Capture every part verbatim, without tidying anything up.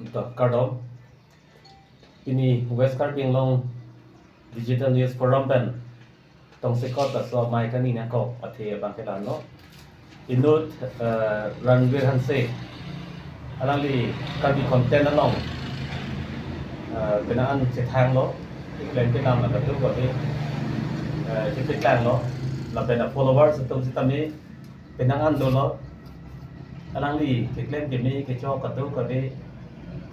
To, kardom. Pini West Karbi Anglong Digital News Forum pen tongsekot laso amei kangni nangkok athe abang ke la-anlo. Inut, eh, Ranvir Hanse, alangli Karbi content along, eh, penang an chethanglo, keklem kedam latum kave, eh, chepetlanglo, lapen a-followers atum sitame penang an dolo. Alangli keklem keme kechok kadokave,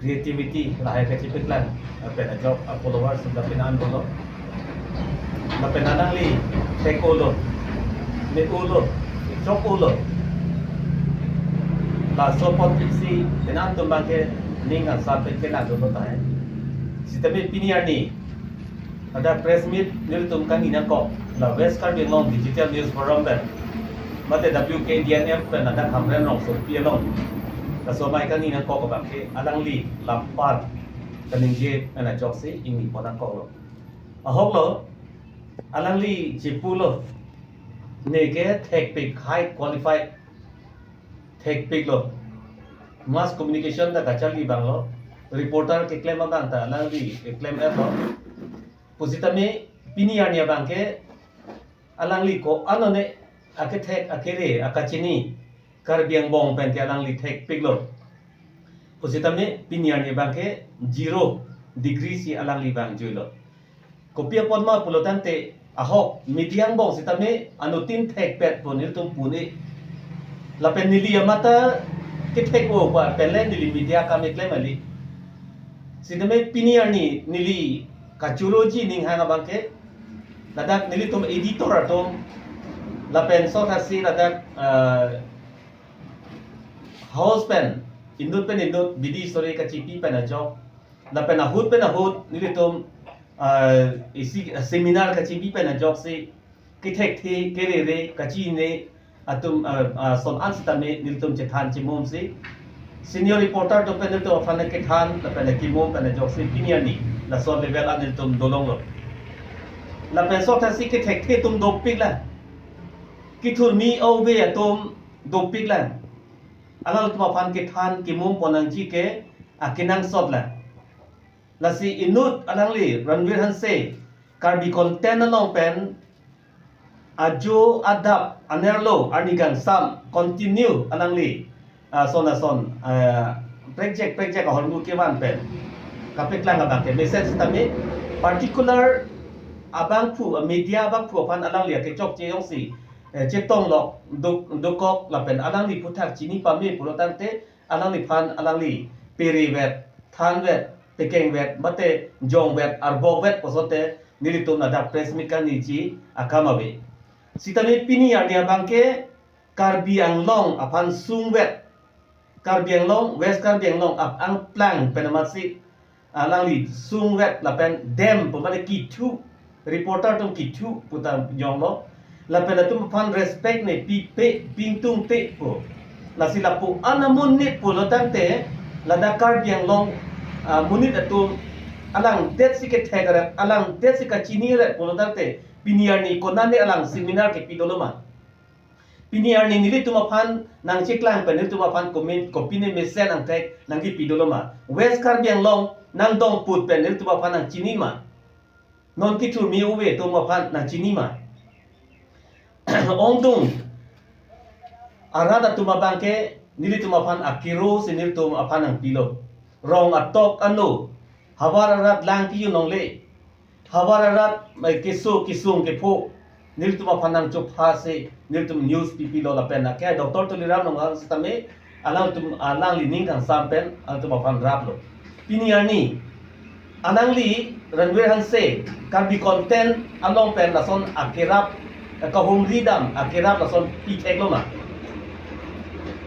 creativity lahai kachepetlang, lapen ajok a-followers sita penang an dolo. Lapen alangli thek-olo, me-olo, chok-olo. Laso apotsi penang atum abang ke ning kangsam pen kelang dolo tahai. Sitame pini arni ladak press meet nelitum kangni nangkok, la West Karbi Anglong Digital News Forum pen, mate W K D N F pen ladak Hamren Rongsopi along laso amei kangni nangkok abang ke alangli lampar kaningje pen ajoksi ingni pon nangkoklo. Ahoklo, alangli chepulo, neke thekpik, high qualified thekpiklo. Mass communication ta kacharli abanglo. Reporter keklem abang ta alangli keklem-etlo. Pusitame pini arni abang ke alangli ko-an one akethek akere akachini Karbi angbong pen ke alangli thekpiklo. Pusitame pini arni abang ke zero degree si alangli vangjuilo. Kopi apot ma pulo tangte ahok media angbong sitame anuttin thekpet pu nelitum pu-un-e. Lapen neli amat ta kethek-o pa penle neli media akam keklem kali. Sitame pini arni neli kachuroji ninghang abang ke ladak nelitum editor atum lapen sothasi ladak, eh, house pen inut pen inut bidi sore kachipi pen ajok, lapen ahut pen ahut nelitum, ah, isi seminar kachipi pen ajoksi kethekthe kerere kachini atum, ah, ah, ason an sitame nelitum chethan chemumsi senior reporter atum pen nelitum aphan kethan lapen kemum pen ajoksi pini arni laso level an nelitum dolonglo. Lapen sothasi kethekthe atum dopiklang, kethurmi ove atum dopiklang. Alangtum aphan kethan kemum pon nangji ke akenangsotlang. Lasi inut alangli Ranvir Hanse Karbi content along pen ajo adap anerlo arni kangsam continue alangli, ah, ason ason, ah, prekjak prekjak ahormu kevan pen kapeklang abang ke message sitame particular abangphu, ah, media abangphu aphan alangli akechokche jongsi, eh, chetonglok dok-, dokok lapen alangli aphuthak chini pame pulo tangte alangliphan alangli perevet, thanvet, pekengvet, mate jongvet, arbokvet pulote nelitum ladak press meet kangniji akam ave. Sitame pini arni abang ke Karbi Anglong aphan sungvet, Karbi Anglong, West Karbi Anglong ap-, angplang pen amatsi alangli sungvet lapen dem pu mane kithu, reporter atum kithu pu ta jonglo. Lapen latum aphan respect ne pipe, pingtungte pu. Lasi lapu-an amonit pulo tangte ladak Karbi Anglong, ah, monit atum alangdet si kethek ret, alangdet si kachini ret pulo tangte pini arni konane alang seminar kepi dolo ma? Pini arni nelitum aphan nangcheklang pen nelitum aphan komin kopine mesen angthek nangkipi dolo ma? West Karbi Anglong nangdongput pen nelitum aphan nangchini ma? Non kethurmi ove atum aphan nangchini ma? Ongdung arat atum abang ke nelitum aphan akero si nelitum aphan nangpilo. Rong atok ano, havar arat lang kejun longle, havar arat, eh, keso kesung kepho nelitum aphan nangchopha si nelitum news pipilo lapen ake Doctor Tuliram Ronghang sitame alangtum alangli ning kangsam pen alangtum aphan raplo. Pini arni alangli Ranvir Hanse Karbi content along pen lason akerap, eh, kahumri dam akerap lason pitheklo ma?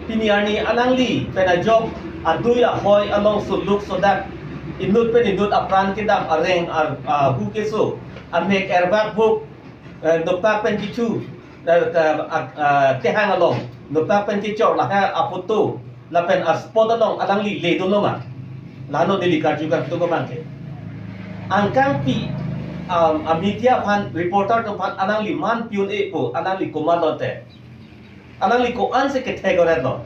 Pini arni alangli pen ajok adui ahoi along suluk sodak inut pen inut apran kedam areng ar-, ahu keso amek erbak buk, eh, nopak pen kithu, eh, ka-, ah, ah, kehang along nopak pen kechor lahai aphoto lapen aspot along alangli le dolo ma? Lano neli karju kangtung abang ke. Angkangpi, um, amedia aphan reporter atum aphan alangli man pi-un-e pu alangli komatlo te? Alangli ko-an si kethek oret lo?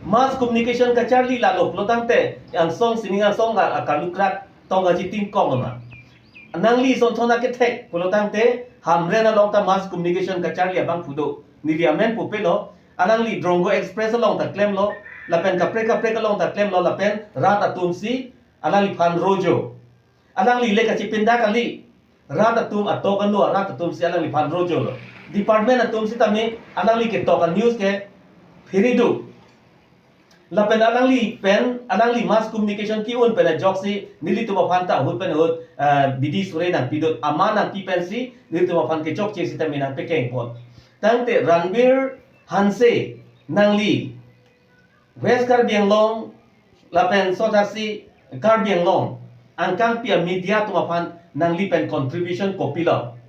Mass communication kacharli lalo pulo tangte, angsong sining angsong a, akarlu krak tong aji tingkong ma. Nangli son son akethek pulo tangte, Hamren along ta mass communication kacharli abangphu do. Neli amen pupelo, alangli Drongo Express along ta klemlo, lapen kaprek kaprek along ta klemlo, lapen rat atum si alangliphan rojo. Alangli le kachipinda kali. Rat atum atok anu, rat atum si alangliphan rojolo. Department atum sitame alangli ketok a-news ke phiri do. Lapen alangli pen, alangli mass communication ki-un pen ajoksi nelitum aphan ta ahut pen ahut, eh, bidi sore nangpidun, aman nangpi pensi nelitum aphan kechokche sitame nangpekengpon. Tangte Ranbir Hanse, nangli West Karbi Anglong lapen sotasi Karbi Anglong angkangpi a-media atum aphan nangli pen contribution kopilo?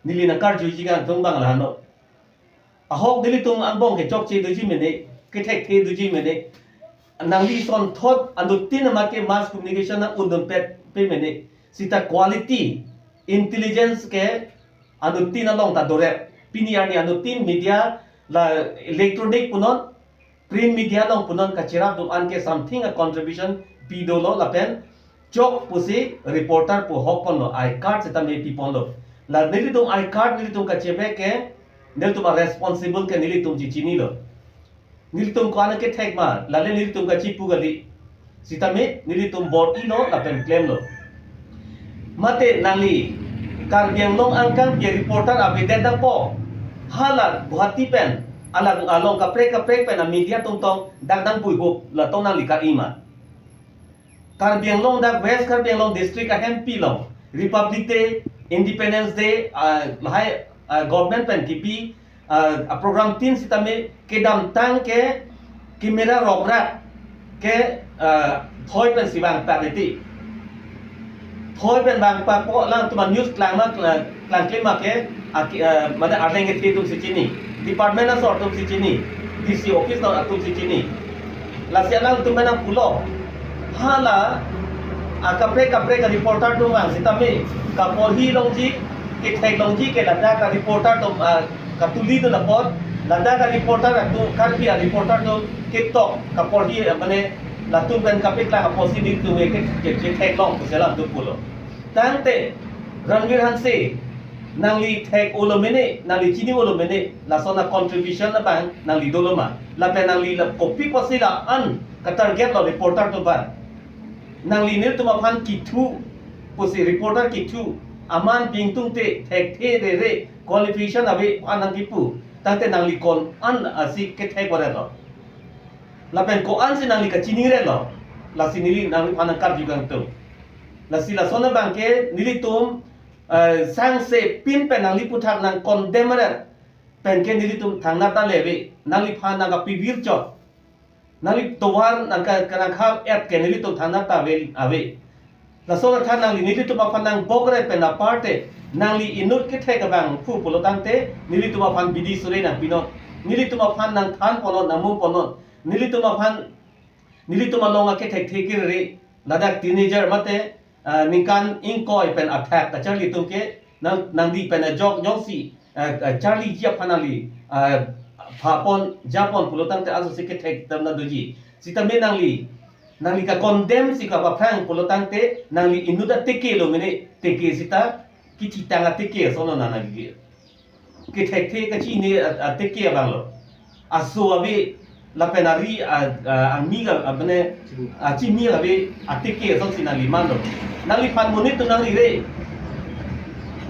Neli nangkarjuji kangtung abang lahano. Ahok nelitum angbong kechokche doji mene, kethekthe doji mene. Nangli son thot anuttin amat ke mass communication nang-undun pet pe mene. Sita quality, intelligence ke anuttin along ta dorep. Pini arni anuttin media, la electronic punon, print media along punon, kachirap dum an ke something a-contribution pidolo, lapen chok pusi reporter pu hokponlo, I card sitame piponlo. La nelitum I card nelitum kachebek ke, nelitum a-responsible ke nelitum chichinilo. Nelitum ko-an akethek ma, lale nelitum kachipu kali. Sitame nelitum bor-ilo lapen klemlo. Mate nangli Karbi Anglong angkangpi a-reporter avedet dangpo. Hala Guwahati pen, alang along kaprek kaprek pen a-media tongtong dak dang buihup, latum nangli ka-i ma? Karbi Anglong dak West Karbi Anglong district ahempi along Republic Day, Independence Day, ah, lahai, ah, government pen kipi, ah, a-program tin sitame kedamtang ke camera rokrak ke, ah, thoi pensi vangpak iti. Thoi pen vangpakpo, alangtum a-news klang ma, klang, klangkle ma ke, aki, eh, mane arleng kethe atum si chini, department asor atum si chini, D C office along atum si chini. Lasi alangtum mena pulo, hala akaprek kaprek a-reporter atum vang sitame kaporhi longji, kethek longji ke ladak a-reporter atum, ah, katulidun apot, ladak a-reporter atum, Karbi a-reporter atum ketok kaporhi, eh, mane latum pen kapeklang apotsi nelitum ke, ke, ketheklong pusi alangtum pulo. Tangte Ranbir Hanse, nangli thek-olo mene, nangli chini-olo mene, lason a-contribution abang nangli dolo ma? Lapen nangli la kopi apotsi la-an ka-targetlo reporter atum aphan? Nangli nelitum aphan kithu pusi, reporter kithu, aman pi ingtungte, thekthe rere, qualification ave aphan nangkipu. Tangte nangli ko-an asi kethek varetlo? Lapen ko-ansi nangli kachiniretlo? Lasi neli nangliphan nangkarju kangtung. Lasi lason abang ke nelitum, eh, sangse pin pen nangli aphuthak nang-condemn ret pen ke nelitum thangnat ta le ave, nangliphan nangkapivir chot. Nangli tovar nangka, kanangkha-et ke nelitum thangnat ta ave, ave. Laso athak nangli nelitum aphan nangbok ret pen aparte, nangli inut kethek abangphu pulo tangte nelitum aphan bidi sore nangpinon, nelitum aphan nangthanponon, nangmumponon, nelitum aphan, nelitum along akethekthe kerere, ladak teenager mate, ah, ningkan ingkoi pen athak kacharli atum ke nang, nangdi pen ajok jongsi, ah, ah, charliji aphan nangli, ah, phapon japon pulo tangte aso si kethek tam na doji. Sitame nangli, nangli ka-condemn si kapaphrang pulo tangte nangli inut atekelo mene, teke sita kithitang ateke ason lo nangli. Kethekthe kachini a, ateke abanglo. Aso ave, lapen ari a, a, angmi ka, a, mane, a, chimi ave, ateke asonsi nangli manlo. Nangliphan monit atum nangrire.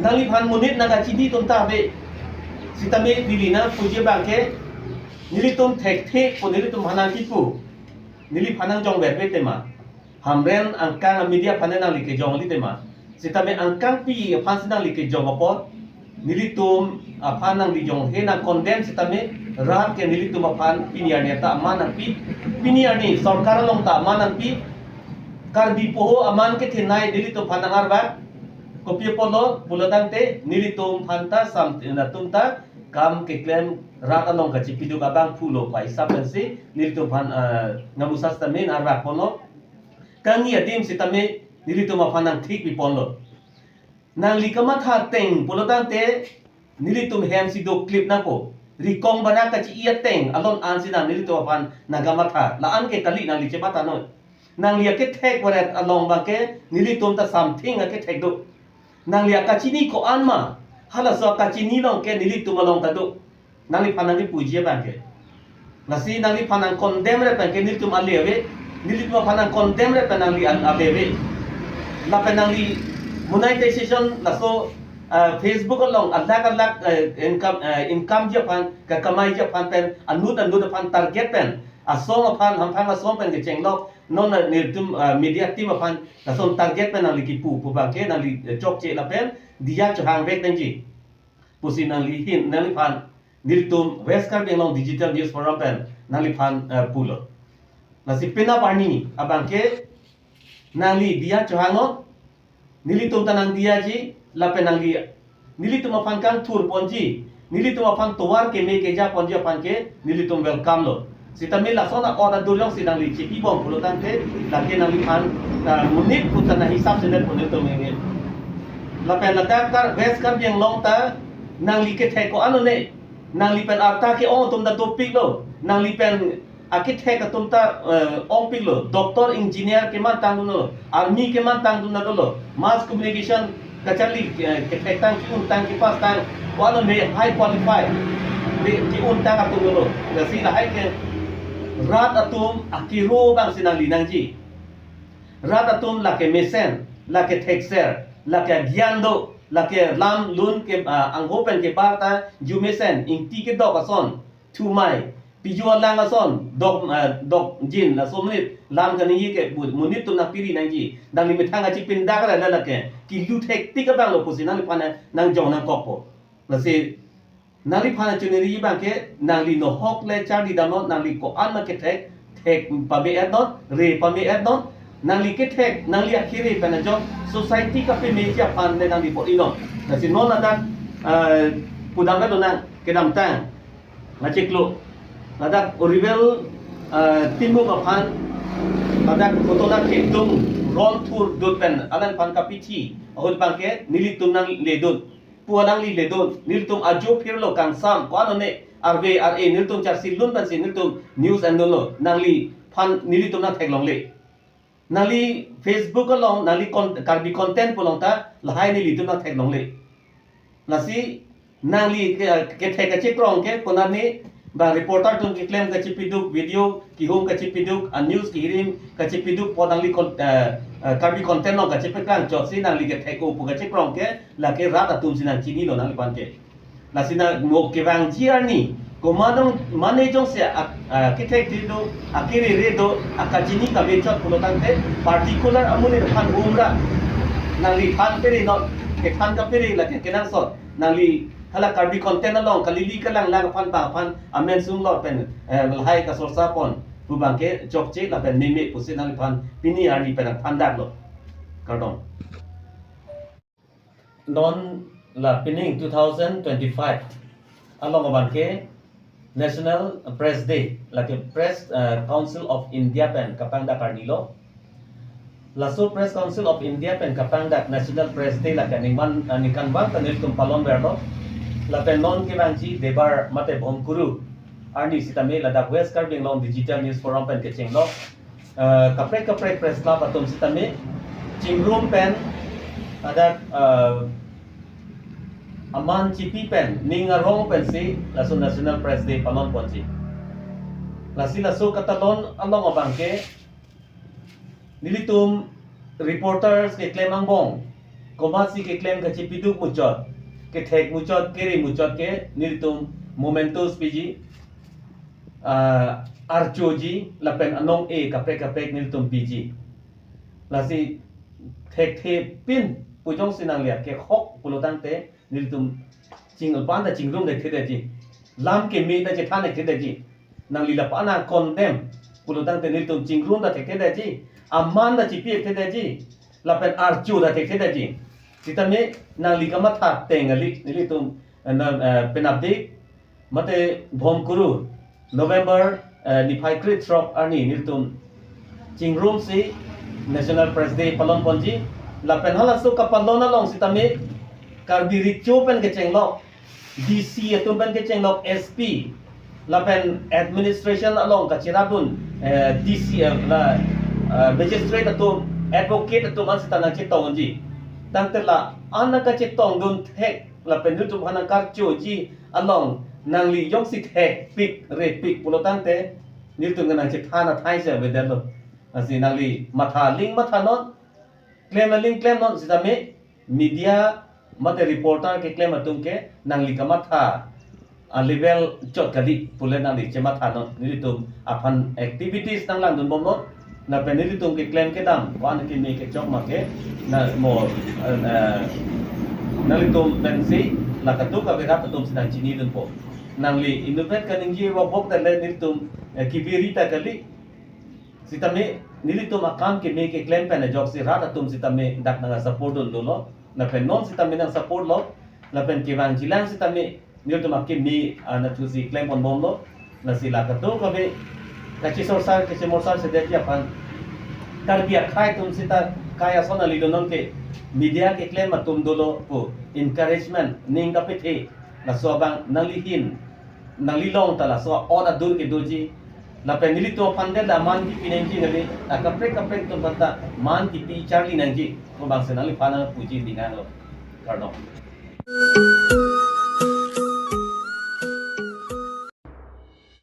Nangliphan monit nangkachini atum ta ave. Sitame neli nangpuji abang ke, nelitum thekthe pu nelitum aphan nangkipu, neliphan nangjongver ave tema? Hamren angkang a-media aphan nangli kejong kali tema? Sitame angkangpi aphansi nangli kejong apot, nelitum aphan nangli jonghe nang-condemn sitame, rat ke nelitum aphan pini arni ta aman nangpi, pini arni sorkar along ta aman nangpi, Karbi poho aman kethenei nelitum aphan nang-arvak. Kopi apotlo pulo tangte nelitum aphan ta sam, latum ta kam keklem, rat along kachipiduk abangphulo pu hisap pensi nelitum aphan, eh, ngamusa sitame nang-arvakponlo. Kangni adim sitame nelitum aphan nangthik piponlo. Nangli kamatha ateng pulo tangte nelitum hem si doklip nangpo. rikong barak kachi-i ateng alon ansi nang nelitum aphan nangkamatha. La-an ke kali, nangli chematha non. Nangli akethek varet along abangke nelitum ta something akethek do. Nangli akachini ko-an ma, halaso akachini along ke nelitum along ta do. Nangliphan nangkipuji abangke. Lasi nangliphan nang condemn ret abangke nelitum ale ave. Nelitum aphan nang condemn ret abang nangli al-, ale ave. Lapen nangli monetization laso, ah, Facebook along alak alak, eh, income, eh, income ji aphan, kakamai ji aphan pen, anut anut aphan target pen, asong aphan, hamphang asong pen kechenglok, non nelitum, ah, media team aphan lason target pen nangli kipu, pu abangke nangli, eh, chokche lapen diya chohang vek nangji pusi nangli hin, nangliphan, nelitum West Karbi Anglong Digital News Forum pen nangliphan, eh, pulo. Lasi penap arni abangke nangli diya chohang non, nelitum ta nangdiyaji, lapen nangli nelitum aphan kangthur ponji, nelitum aphan tovar keme keja ponji aphan ke nelitum welcome lo. Sitame lason a-order dur jongsi nangli chipibom pulo tangte, lake nangliphan, ah, monit pu ta nanghisap sedet pu nelitum ingin. Lapen ladak Kar-, West Karbi Anglong ta nangli kethek ko-an one, nangli pen arta ke-ong atum ta dopiklo, nangli pen akethek atum ta, eh, ongpiklo, doctor, engineer kemantang dunlo, army kemantang dun dolo, mass communication kacharli, eh, kethek tang, ki-un tang, ki-pass tang, ko-an one high qualified, ki-, ki-un tang atum dolo. Lasi lahai ke rat atum akiro abangsi nangli nangji. Rat atum lake mesen, lake thekser, lake agyan do, lake lam lun ke, ah, angho pen kebar ta, ju mesen, ingti kedok ason, thumai, piju alang ason, dok, ah, dokjin, laso monit, lam kaningje ke bu-, monit atum nangpiri nangji, nangli methang kachipindak ra la lake, kilu thektik abang lo pusi nangliphan nangjong nangkokpo. Lasi nangliphan chuniri abangke, nangli nohok le charli damnon, nangli ko-an ma kethek, thek pame-et non, re pame-et non, nangli kethek, nangli akere pen ajok, society kapemeji aphan le nangli bor-i non. Lasi non ladak, eh, pudam ka donang, kedamtang, ngachiklo, ladak Orivel, eh, Timung aphan, ladak kotona kedung, ron thur dut pen, alangliphan kapithi, ahut abangke, nelitum nangle dun. Pu alangli le dun, nelitum ajo phirlo kangsam, ko-an one, arve ar-e, nelitum charsi lun pensi, nelitum news en dunlo, nangliphan, nelitum nangtheklongle. Nangli Facebook along, nangli con-, Karbi content pu along ta, lahai nelitum nangtheklongle. Lasi, nangli ke, kethek kachekrong ke, konat ni, ba reporter atum keklem kachipiduk, video kihum kachipiduk, a news kihirim kachipiduk, pu nangli con-, eh, eh, Karbi content along kachipekang chotsi nangli kethek-o pu kachekrong ke, lake rat atum si nangchinilo nangliphan ke. Lasi nang mo kevangji arni, komat dong mane jongsi a, a, kethek thir do, akere re do, akachini kave chot pulo tangte, particular amonit aphan umra. Nangli than pere non, kethan kapere lake kenangsot. Nangli hala Karbi content along kalili kalang lang aphan bang aphan amen sung lo pen, eh, lahai kasorsa pon pu abangke chokche lapen meme pusi nangliphan pini arni pen nangthandaklo. Kardom. Non la pining two thousand twenty-five along abangke National Press Day, lake Press, eh, Council of India pen kapangdak arni lo. Laso Press Council of India pen kapangdak National Press Day lake ningman, eh, ningkanvang ta nelitum palon verlo. Lapen non kevangji Debar mate Bhomkuru arni sitame ladak West Karbi Anglong Digital News Forum pen kechenglo, eh, kaprek kaprek press club atum sitame chingrum pen ladak, eh, aman chipi pen, ning arong pensi laso National Press Day palon ponji. Lasi laso katalon along abangke nelitum reporters keklem angbong, komatsi keklem kachipiduk muchot, kethek muchot, kere muchot ke nelitum mementos piji, ah, archoji, lapen anong-e kaprek kaprek nelitum piji. Lasi thekthe pin pu jongsi nangli akehok pulo tangte nelitum ching-, pan ta chingrum thekthedetji. Lam keme ta chethan thekthedetji. Nangli lapu-an nang condemn pulo tangte nelitum chingrum ta thekthedetji. Aman ta chipi thekthedetji. Lapen archo ta thekthedetji. Sitame nangli kamatha ateng kali, nelitum, eh, na, eh, penapdik mate Bhomkuru, November, eh, niphai krethrok arni nelitum chingrumsi National Press Day palon ponji. Lapen halaso kapalon along sitame Karbi Recho pen kechenglo, D C atum pen kecheng lok S P lapen administration along kachiradun, eh, D C, eh, la, eh, magistrate atum, advocate atum an seta nangchetongji. Tangte la-an nangkachetongdun thek lapen nelitum aphan nangkarchoji along nangli jongsi thekpik repik pulo tangte nelitum nangchethan athai si avedetlo. Lasi nangli matha aling mathanon, klem aling klemnon sitame media mate reporter keklem atum ke nangli kamatha a-level chot kali pule nangli chemathanon, nelitum aphan activities nanglangdunbomnon. Lapen nelitum keklem kedam ko-an keme kechok ma ke na mo, eh, nanglitum pensi la kadokave rat atum si nangchinidunpo. Nangli inutvet kaningje wabok tale nelitum, eh, kibiri ta kali. Sitame nelitum akam keme keklem pen ajoksi rat atum sitame dak nang-support dun dolo. Lapen non sitame nang-support lo. Lapen kevangjilang sitame nelitum akeme, ah, nathusi klemponbomlo. Lasi la kadokave kachisorsar kachimorsar sedetji aphan Karbi akhei atum seta kai ason ali donon ke media keklem atum dolo pu encouragement ning kapethe. Laso abang nangli ahin nangli along ta laso ot adur kedoji. Lapen nelitum aphan det la man kipi nangji kali, la kaprek kaprek atum aphanta man kipi charli nangji. Ko abangsi nangliphan nangpuji ningan lo. Kardom.